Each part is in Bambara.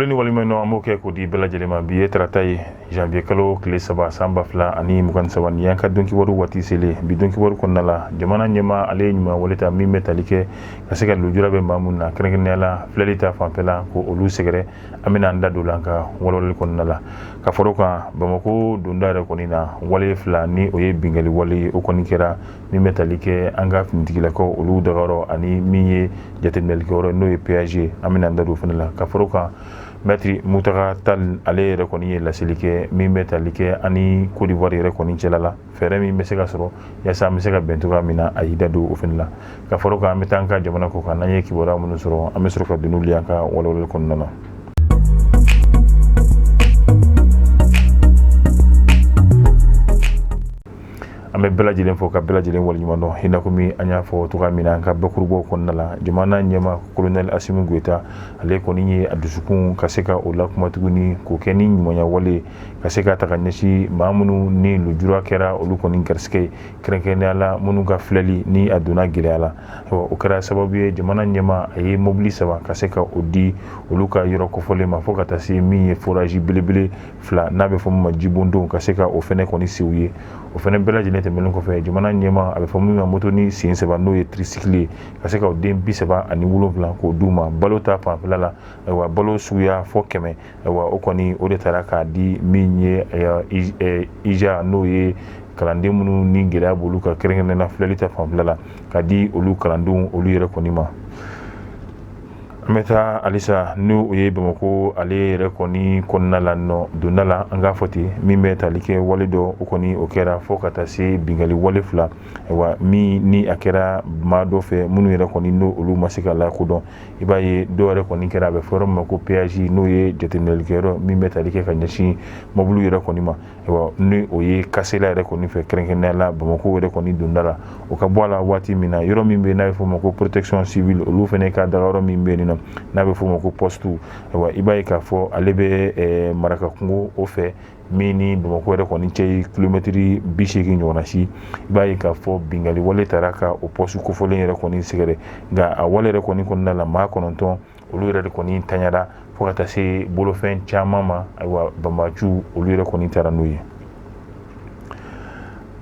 Foli ni waleɲumandɔn an b'o kɛ k'o di bɛɛ lajɛlen ma. Bi ye tarata ye, janvier kalo tile 3, san 2023. Nin y'an ka donkibaru waati selen. Bi donkibaru kɔnɔna la, jamana ɲɛmaa ale ye ɲuman wale ta min bɛ tali kɛ ka se ka lujura bɛ maa minnu na, kɛrɛnkɛrɛnnenya la filɛli ta fanfɛla, ko olu sɛgɛrɛ. An bɛna an da don la an ka walawalali kɔnɔna la. Ka fara o kan, Bamakɔ donda yɛrɛ kɔni na, wale fila ni o ye binkanni wale ye, o kɔni kɛra min bɛ tali kɛ an ka finitigilakaw olu dagayɔrɔ ani min ye jateminɛlikɛyɔrɔ, n'o ye péage ye. An bɛna an da don o fana la. Ka fara o kan, Maître Mountaga Tall ale yɛrɛ kɔni ye laseli kɛ min bɛ tali kɛ ani Côte d'Ivoire yɛrɛ kɔni cɛla la, fɛɛrɛ min bɛ se ka sɔrɔ yaasa an bɛ se ka bɛn cogoya min na, a y'i da don o fana la. Ka fara o kan, an bɛ taa an ka jamana kɔ kan, n'an ye kibaruya minnu sɔrɔ, an bɛ sɔrɔ ka don n'olu ye an ka walawalali kɔnɔna na. An bɛ bɛɛ lajɛlen fo ka bɛɛ lajɛlen waleɲuman dɔn. I n'a komi an y'a fɔ cogoya min na an ka bakurubaw kɔnɔna la, jamana ɲɛmaa Colonel Assimi Goïta ale kɔni ye a dusukun ka se ka o lakuma tuguni k'o kɛ ni ɲumanya wale ka se ka ta ka ɲɛsin maa minnu ni lujura kɛra olu kɔni garisɛgɛ ye, kɛrɛnkɛrɛnnenya la minnu ka filɛli ni a donna gɛlɛya la. O kɛra sababu ye jamana ɲɛmaa a ye mobili 3 ka se ka o di olu ka yɔrɔ kofɔlen ma, fo ka taa se min ye forage belebele 2, n'a bɛ fɔ min ma jibondon, ka se ka o fɛnɛ kɔni se u ye. O fɛnɛ bɛɛ lajɛlen tɛmɛnen kɔfɛ, jamana ɲɛmaa a bɛ fɔ min ma moto ni sen 3, n'o ye tricycle ye, ka se ka o den 37 k'o d'u ma. Balo ta fanfɛla la, ayiwa, balo suguya fɔ 100, ayiwa, o kɔni o de taara k'a di min ye IJA, n'o ye kalanden minnu ni gɛlɛya b'olu ka, kɛrɛnkɛrɛnnenya la filɛli ta fanfɛla la, ka di olu kalandenw olu yɛrɛ kɔni ma. An bɛ taa halisa n'o ye Bamakɔ ale yɛrɛ kɔni kɔnɔna la nɔ donda la, an k'a fɔ ten, min bɛ tali kɛ wale dɔ, o kɔni o kɛra fo ka taa se binkanni wale 2, ayiwa, min ni a kɛra maa dɔ fɛ minnu yɛrɛ kɔni n'o olu ma se ka lakodɔn. I b'a ye dɔw yɛrɛ kɔni kɛra a bɛ fɔ yɔrɔ min ma ko péage, n'o ye jateminɛlikɛyɔrɔ min bɛ tali kɛ ka ɲɛsin mɔbiliw yɛrɛ kɔni ma, ayiwa, ni o ye Kasela yɛrɛ kɔni fɛ, kɛrɛnkɛrɛnnenya la Bamakɔ yɛrɛ kɔni donda la. O ka bɔ a la waati min na, yɔrɔ min bɛ yen n'a bɛ fɔ o ma ko protection civile, olu fana ka dagayɔrɔ min bɛ yen nɔ n'a bɛ fɔ o ma ko poste, ayiwa, i b'a ye k'a fɔ ale bɛ Marakakungo o fɛ, min ni Bamakɔ yɛrɛ kɔni cɛ ye kilomɛtiri 80 ɲɔgɔnna si. I b'a ye k'a fɔ binkanni wale taara ka o poste kofɔlen yɛrɛ kɔni sɛgɛrɛ, nka a wale yɛrɛ kɔni kɔnɔna la, maa 9 olu yɛrɛ de kɔni tanyara, fo ka taa se bolofɛn caman ma. Ayiwa, banbaanciw olu yɛrɛ kɔni taara n'u ye.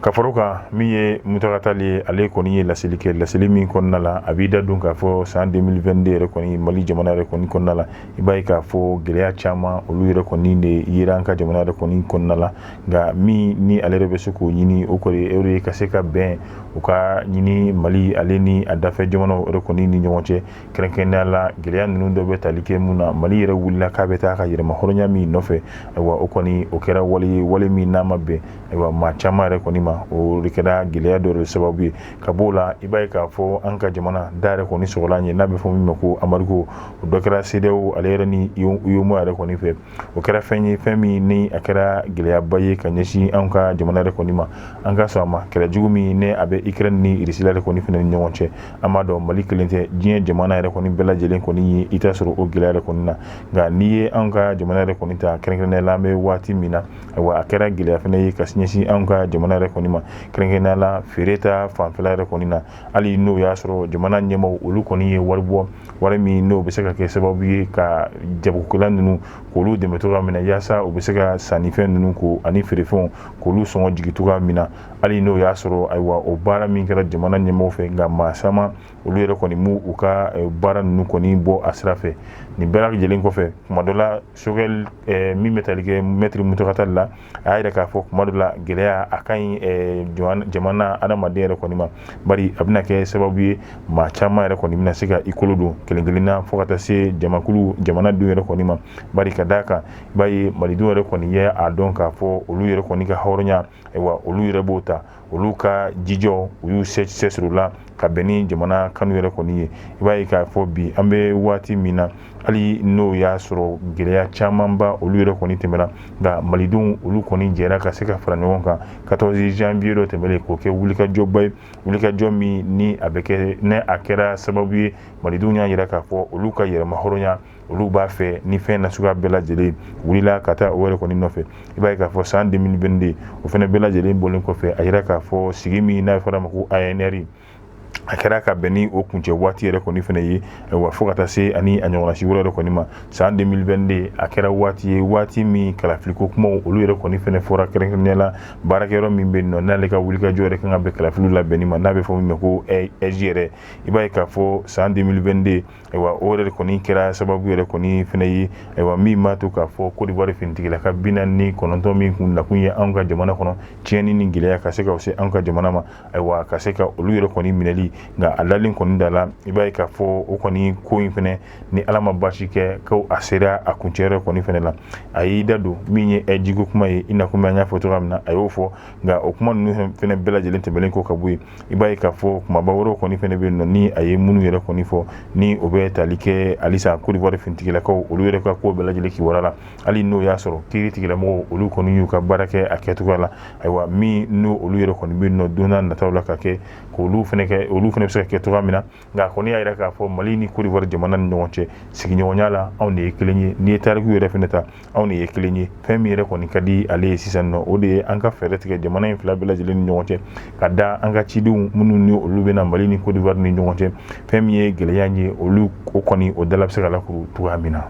Ka fara o kan, min ye Mountaga Tall ye, ale kɔni ye laseli kɛ, laseli min kɔnɔna la a b'i da don k'a fɔ san 2022 yɛrɛ kɔni, Mali jamana yɛrɛ kɔni kɔnɔna la, i b'a ye k'a fɔ gɛlɛya caman olu yɛrɛ kɔni de yera an ka jamana yɛrɛ kɔni kɔnɔna la. Nka min ni ale yɛrɛ bɛ se k'o ɲini, o kɔni o de ye ka se ka bɛn u ka ɲini Mali ale ni a dafɛ jamanaw yɛrɛ kɔni ni ɲɔgɔn cɛ, kɛrɛnkɛrɛnnenya la gɛlɛya ninnu dɔ bɛ tali kɛ mun na. Mali yɛrɛ wulila k'a bɛ taa ka yɛrɛma hɔrɔnya min nɔfɛ, ayiwa, o kɔni o kɛra wale ye, wale min n'a ma bɛn, ayiwa, maa caman yɛrɛ kɔni ma, o de kɛra gɛlɛya dɔ de sababu ye. Ka b'o la, i b'a ye k'a fɔ an ka jamana da yɛrɛ kɔni sɔgɔla ye, n'a bɛ fɔ min ma ko embargo, o dɔ kɛra CEDEAO ale yɛrɛ ni UEMOA yɛrɛ kɔni fɛ. O kɛra fɛn ye, fɛn min ni a kɛra gɛlɛyaba ye ka ɲɛsin anw ka jamana yɛrɛ kɔni ma. An ka sɔn a ma, kɛlɛ jugu min ne a bɛ Ukraine ni Russie yɛrɛ kɔni fana ni ɲɔgɔn cɛ, an b'a dɔn Mali kelen tɛ, diɲɛ jamana yɛrɛ kɔni bɛɛ lajɛlen kɔni ye i ta sɔrɔ o gɛlɛya yɛrɛ kɔni na. Nka n'i ye anw ka jamana yɛrɛ kɔni ta, kɛrɛnkɛrɛnnenya la an bɛ waati min na, ayiwa, a kɛra gɛlɛya fana ye ka ɲɛsin anw ka jamana yɛrɛ kɔni ma, kɛrɛnkɛrɛnnenya la feere ta fanfɛla yɛrɛ kɔni na. Hali n'o y'a sɔrɔ jamana ɲɛmaaw olu kɔni ye wari bɔ, wari min n'o bɛ se ka kɛ sababu ye ka jagokɛla ninnu k'olu dɛmɛ cogoya min na, yaasa u bɛ se ka sannifɛn ninnu ko ani feerefɛnw k'olu sɔngɔ jigin cogoya min na. Hali n'o y'a sɔrɔ, ayiwa, o baara min kɛra jamana ɲɛmaaw fɛ, nka maa caman olu yɛrɛ kɔni m'u u ka baara ninnu kɔni bɔ a sira fɛ. Nin bɛɛ lajɛlen kɔfɛ, kuma dɔ la, Choguel min bɛ tali kɛ Maître Mountaga Tall la, a y'a yira k'a fɔ kuma dɔ la gɛlɛya a ka ɲi jamana adamaden yɛrɛ kɔni ma, bari a bɛna kɛ sababu ye maa caman yɛrɛ kɔni bɛna se ka i kolo don kelen kelenna na, fo ka taa se jamakulu jamanadenw yɛrɛ kɔni ma. Bari ka d'a kan, i b'a ye malidenw yɛrɛ kɔni ye a dɔn k'a fɔ olu yɛrɛ kɔni ka hɔrɔnya, ayiwa, olu yɛrɛ b'o ta, olu ka jijɔ, u y'u cɛsiri la ka bɛn ni jamana kanu yɛrɛ kɔni ye. I b'a ye k'a fɔ bi an bɛ waati min na, hali n'o y'a sɔrɔ gɛlɛya camanba olu yɛrɛ kɔni tɛmɛna, nka malidenw olu kɔni jɛra ka se ka fara ɲɔgɔn kan 14 janvier dɔ tɛmɛlen k'o kɛ wulikajɔba ye, wulikajɔ min ni a bɛ kɛ ne a kɛra sababu ye malidenw y'a yira k'a fɔ olu ka yɛrɛma hɔrɔnya olu b'a fɛ ni fɛn nasuguya bɛɛ lajɛlen wulila ka taa o yɛrɛ kɔni nɔfɛ. I b'a ye k'a fɔ san 2022, o fana bɛɛ lajɛlen bɔlen kɔfɛ, a yira k'a fɔ sigi min n'a fɔra ma ko ANR A kɛra ka bɛn ni o kuncɛ waati yɛrɛ kɔni fana ye. Ayiwa, fo ka taa se ani a ɲɔgɔnna si wɛrɛ yɛrɛ kɔni ma, san 2022, a kɛra waati ye, waati min kalafiliko kumaw olu yɛrɛ kɔni fana fɔra, kɛrɛnkɛrɛnnenya la baarakɛyɔrɔ min bɛ yen nɔ, n'ale ka wulikajɔ yɛrɛ kan ka bɛn kalafiliw labɛnni ma, n'a bɛ fɔ min ma ko AIGE yɛrɛ. I b'a ye k'a fɔ san 2022, ayiwa, o yɛrɛ kɔni kɛra sababu yɛrɛ kɔni fana ye, ayiwa, min b'a to k'a fɔ Côte d'Ivoire finitigilaka 49 min kun nakun ye anw ka jamana kɔnɔ tiɲɛni ni gɛlɛya ka se ka se anw ka jamana ma, ayiwa, ka se ka olu yɛrɛ kɔni minɛli. Nka a dalen kɔni da la, i b'a ye k'a fɔ o kɔni ko in fana, ni Ala ma baasi kɛ, ko a sera a kuncɛ yɛrɛ kɔni fana la. A y'i da don min ye AIGE ko kuma ye, i n'a komi an y'a fɔ cogoya min na, a y'o fɔ. Nka o kuma ninnu fana bɛɛ lajɛlen tɛmɛnen kɔ ka bɔ yen, i b'a ye k'a fɔ kumaba wɛrɛw kɔni fana bɛ yen nɔ, ni a ye minnu yɛrɛ kɔni fɔ, ni o bɛ tali kɛ halisa Côte d'Ivoire finitigilakaw olu yɛrɛ ka ko bɛɛ lajɛlen kibaruya la, hali n'o y'a sɔrɔ kiiri tigilamɔgɔw olu kɔni y'u ka baara kɛ a kɛcogoya la. Ayiwa, min n'o olu yɛrɛ kɔni bɛ nɔ don n'a nataw la ka kɛ k'olu fana kɛ, olu fana bɛ se ka kɛ cogoya min na. Nka a kɔni y'a jira k'a fɔ Mali ni Côte d'Ivoire jamana ni ɲɔgɔn cɛ, sigiɲɔgɔnya la, anw de ye kelen ye. N'i ye tariku yɛrɛ fana ta, anw de ye kelen ye. Fɛn min yɛrɛ kɔni ka di ale ye sisan nɔ, o de ye an ka fɛɛrɛ tigɛ jamana in fila bɛɛ lajɛlen ni ɲɔgɔn cɛ, ka da an ka cidenw minnu ni olu bɛna Mali ni Côte d'Ivoire ni ɲɔgɔn cɛ, fɛn min ye gɛlɛya ye, olu o kɔni o dala bɛ se ka lakuru cogoya min na.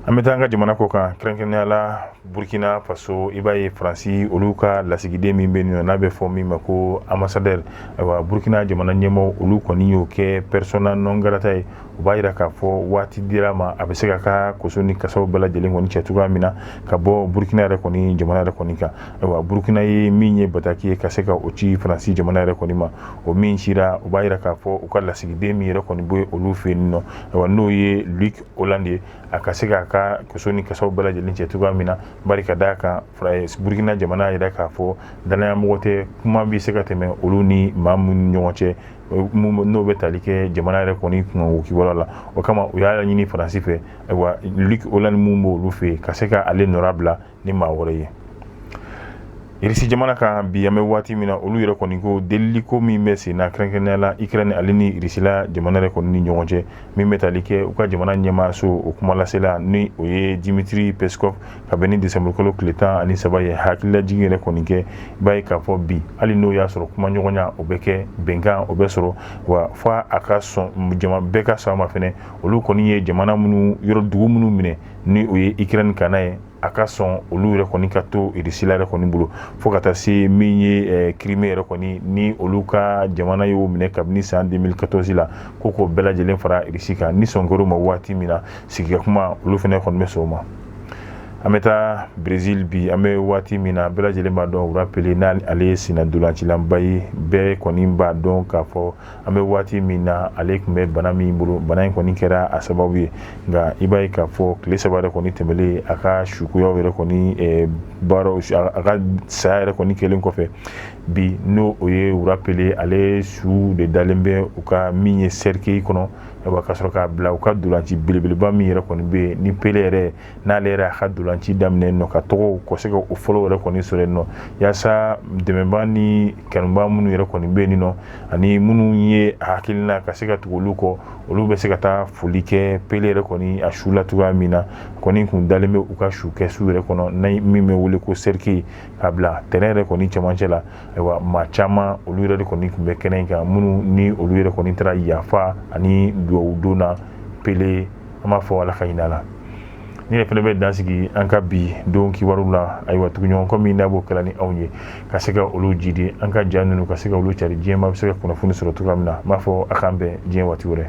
An bɛ taa an ka jamana kɔ kan, kɛrɛnkɛrɛnnenya la Burkina Faso. I b'a ye Faransi olu ka lasigiden min bɛ yen nɔ, n'a bɛ fɔ min ma ko ambassadeur, ayiwa, Burkina jamana ɲɛmɔgɔ olu kɔni y'o kɛ persona non grata ye. O b'a jira k'a fɔ waati dira ma, a bɛ se ka ka koso ni kasaw bɛɛ lajɛlen kɔni cɛ cogoya min na ka bɔ Burkina yɛrɛ kɔni jamana yɛrɛ kɔni kan. Ayiwa, Burkina ye min ye bataki ye ka se ka o ci Faransi jamana yɛrɛ kɔni ma, o min cira, o b'a jira k'a fɔ u ka lasigiden min yɛrɛ kɔni bɛ olu fɛ yen nɔ, ayiwa, n'o ye Luc Holland ye, a ka se k'a ka koso ni kasaw bɛɛ lajɛlen cɛ cogoya min na. Bari ka d'a kan, Burkina jamana yɛrɛ k'a fɔ danayamɔgɔ tɛ, kuma bɛ se ka tɛmɛ olu ni maa minnu ni ɲɔgɔn cɛ, n'o bɛ tali kɛ jamana yɛrɛ kɔni kunkanko kibaruya la. O kama, u y'a ɲini Faransi fɛ, ayiwa, Luc Holland mun b'olu fɛ yen, ka se ka ale nɔra bila ni maa wɛrɛ ye. Irisi jamana kan bi, an bɛ waati min na, olu yɛrɛ kɔni ko deliliko min bɛ sen na, kɛrɛnkɛrɛnnenya la Ukraine ale ni Irisila jamana yɛrɛ kɔni ni ɲɔgɔn cɛ, min bɛ tali kɛ u ka jamana ɲɛmaaso o kumalasela, ni o ye Dimitri Peskov, ka bɛn ni décembre kalo tile 13 ye, hakililajigin yɛrɛ kɔni kɛ. I b'a ye k'a fɔ bi, hali n'o y'a sɔrɔ kumaɲɔgɔnya o bɛ kɛ, bɛnkan o bɛ sɔrɔ wa, fo a ka sɔn, jama bɛɛ ka sɔn a ma fɛnɛ. Olu kɔni ye jamana minnu yɔrɔ dugu minnu minɛ, ni o ye Ukraine kana ye, a ka sɔn olu yɛrɛ kɔni ka to Irisila yɛrɛ kɔni bolo, fo ka taa se min ye Crimée yɛrɛ kɔni, ni olu ka jamana y'o minɛ kabini san 2014 la, ko k'o bɛɛ lajɛlen fara Irisi kan. Ni sɔn kɛr'o ma waati min na, sigika kuma olu fana kɔni bɛ sɔn o ma. An bɛ taa Brésil bi, an bɛ waati min na, bɛɛ lajɛlen b'a dɔn Roi Pelé, n'ale ye senna dolancilanba ye, bɛɛ kɔni b'a dɔn k'a fɔ an bɛ waati min na, ale tun bɛ bana min bolo, bana in kɔni kɛra a sababu ye. Nka i b'a ye k'a fɔ tile 3 yɛrɛ kɔni tɛmɛlen, a ka sukoyaw yɛrɛ kɔni baaraw, a ka saya yɛrɛ kɔni kɛlen kɔfɛ, bi n'o o ye Roi Pelé, ale su de dalen bɛ u ka min ye cercueil kɔnɔ, ayiwa, ka sɔrɔ k'a bila u ka dolanci belebeleba min yɛrɛ kɔni bɛ yen, ni Pelé yɛrɛ n'ale yɛrɛ y'a ka dolanci daminɛ nɔ, ka tɔgɔw ka se ka o fɔlɔ yɛrɛ kɔni sɔrɔ yen nɔ, yaasa dɛmɛbaa ni kanubaa minnu yɛrɛ kɔni bɛ yen nɔ, ani minnu ye hakilina ka se ka tugu olu kɔ, olu bɛ se ka taa foli kɛ Pelé yɛrɛ kɔni a su la cogoya min na. Kɔni kun dalen bɛ u ka su kɛsu yɛrɛ kɔnɔ, ni min bɛ wele ko cercueil, k'a bila terrain yɛrɛ kɔni cɛmancɛ la. Ayiwa, maa caman olu yɛrɛ de kɔni tun bɛ kɛnɛ in kan, minnu ni olu yɛrɛ kɔni taara yafa ani duwawu don na Pelé. An b'a fɔ Ala ka hinɛ a la. Ni yɛrɛ fana bɛ dan sigi an ka bi don kibaru la. Ayiwa, tuguɲɔgɔn min n'a b'o kɛla ni anw ye, ka se ka olu jidi an ka ja ninnu, ka se ka olu cari, diɲɛ maa bɛ se ka kunnafoni sɔrɔ cogoya min na. N b'a fɔ a k'an bɛn diɲɛ waati wɛrɛ.